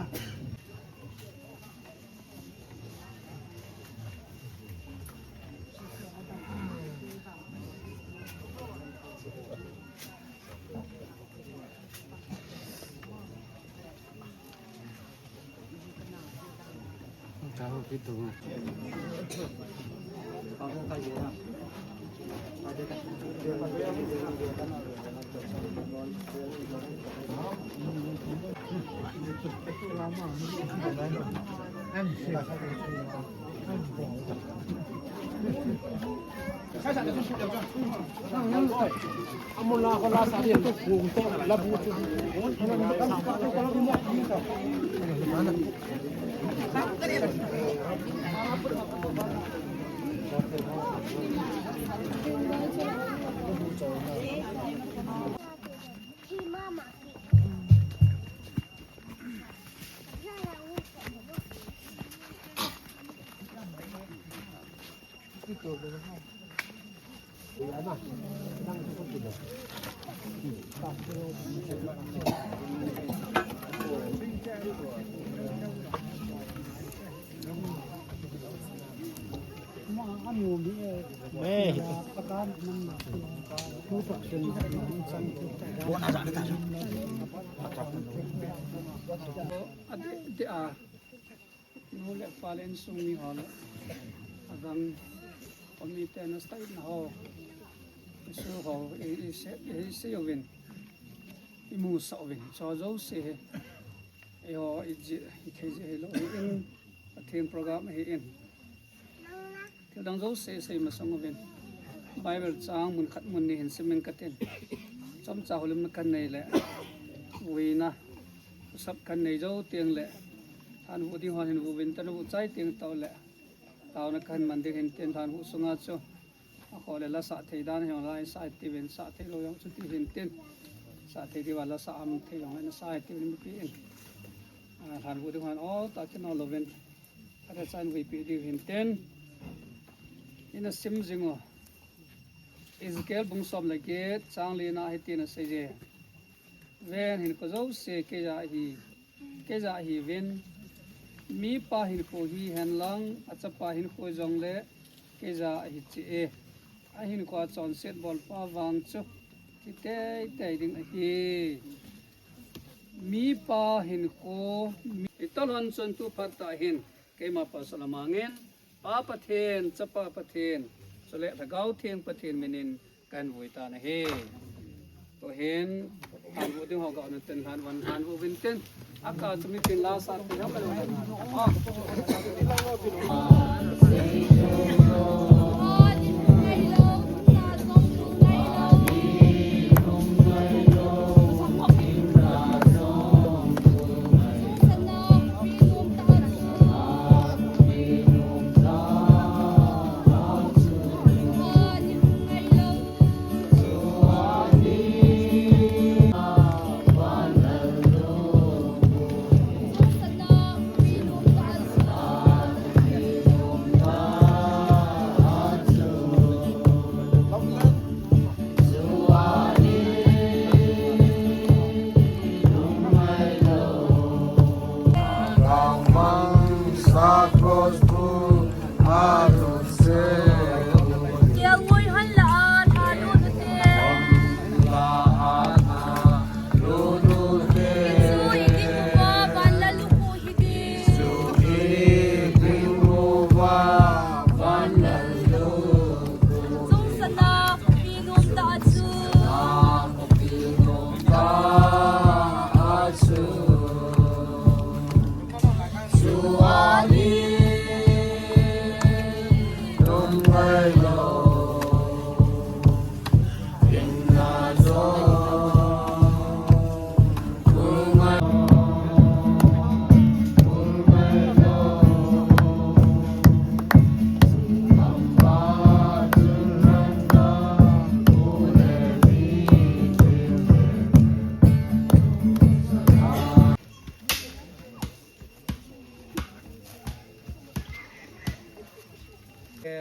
Ade, ade a. Nu le pa le insung mi ho le. Adang, komi te na style na ho. Isu ho, i, i se, i se uvin. I mu sa uvin. Cho jouse hi. I ho, i ji, i thei ji hi lo. I in, a team program hi in. Thil dang jouse sei masang uvin. Bible chang mun khat mun ni hin simin katin. Chomcha houlimna kanei le, vuina, khosap kanei jou teng le, lhanvu ding hon hin vuvin, tanu vuchai teng tao le, taona kahin man ding hin tin, lhanvu sunga chu. Akhoh le la sah thei dan hijongle sah tivin, sah thei lou jong chu ti hin tin. Sah thei diuva la sah am thei jongle na sah tivin mipi in. Ah, lhanvu ding hon o ta kin o louvin. Are chan vuipi diu hin tin. Ina sim jing u. Ezekiel bung som le get chang li na hitin asei je. Ven, hinkho jouse keija ahi, keija ahiuvin. Mipa hinkho hihen lang, achapa hinkho jongle keija ahi cheh e. Ahinkho a chonset bolpa vang chu thi teitei ding ahi. Mipa hinkho, mi, hitobang chun tu phat tah hin, keima Pastor Lamang in, Pa Pathen, Chapa Pathen, chule Lhagao Theng Pathen minin kahin vui tan ahi. Tuhin, lhanvu ding ho ga na tin lhan van lhanvu vin tin. Aka chu mipi in la sah thei ham.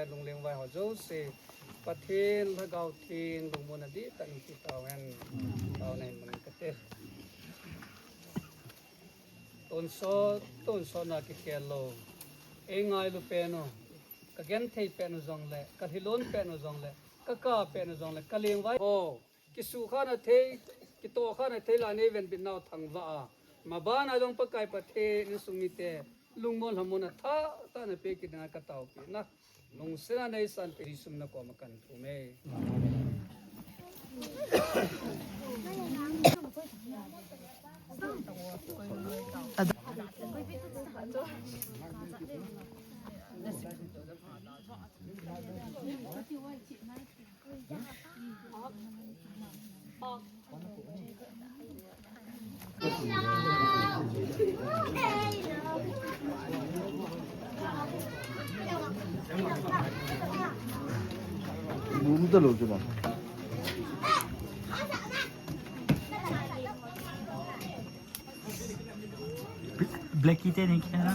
Lungling vai ho jouse, Pathen Lhagao Theng lungmonna dihtah in ti tauhen, taona hin man kate. Tonsot, tonsot na kikhel lou. Ei ngailu pen u, ka genthei pen u jongle, ka lhilon pen u jongle, ka kap pen u jongle, ka lengvai ho. Kisukhana thei, kitohkhana thei la nei venbit nau thangvah a. Mabana jong Pakai Pathen insung mite lungmon lhamon athah tah a napeh kit dinga ka taopi na. Lungset a neisanpeh Jesu min a koma kathum e. Mumda lo juma. Black key te nahi khelna.